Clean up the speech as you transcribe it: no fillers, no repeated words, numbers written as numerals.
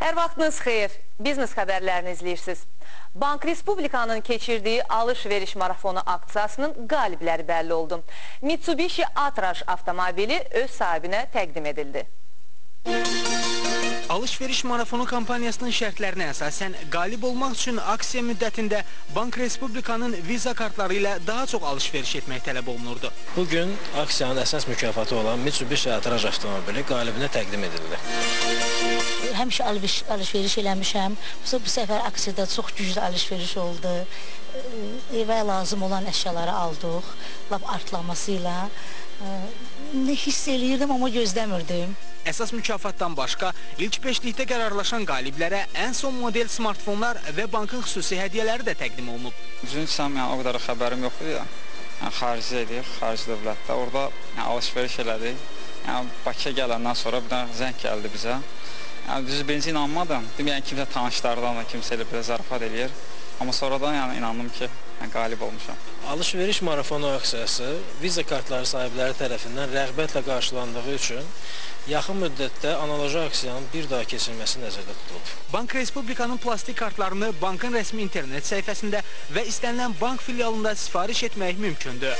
Hər vaxtınız xeyir. Biznes xəbərlərini izləyirsiniz. Bank Respublikanın keçirdiyi alış-veriş marafonu aksiyasının qalibləri bəlli oldu. Mitsubishi Attrage avtomobili öz sahibinə təqdim edildi. Alış-veriş marafonu kampaniyasının şərtlərinə əsasən qalib olmaq üçün aksiya müddətində Bank Respublikanın Visa kartları ilə daha çox alış-veriş etmək tələb olunurdu. Bugün aksiyanın əsas mükafatı olan Mitsubishi Attrage avtomobili qalibinə təqdim edildi. Həmişə alış-veriş eləmişəm. Bu səfər aksiyada çox güclü alış-veriş oldu. Evə lazım olan əşyaları aldıq, lap artılaması ilə. Hiss eləyirdim, amma gözləmirdim. Əsas mükafatdan başqa ilk beşlikdə qərarlaşan qaliblərə ən son model smartfonlar və bankın xüsusi hədiyyələri də təqdim olunub. Düzünü desəm, yəni, o qədər xəbərim yox idi. Yəni, xaricdə idik, xarici dövlətdə. Orada yəni, alış-veriş elədik. Yəni, Bakıya gələndən sonra bir dənə zəng gəldi bizə. Yəni, düzü birinci inanmadım. Dedim, yəni, kimsə tanışlardan da kimsə elə belə zarafat eləyir. Amma sonradan yəni, inandım ki, yəni, qalib olmuşam. Alış-veriş marafonu aksiyası Visa kartları sahibləri tərəfindən rəğbətlə qarşılandığı üçün yaxın müddətdə analoji aksiyanın bir daha keçirilməsi nəzərdə tutulub. Bank Respublikanın plastik kartlarını bankın rəsmi internet səhifəsində və istənilən bank filialında sifariş etmək mümkündür.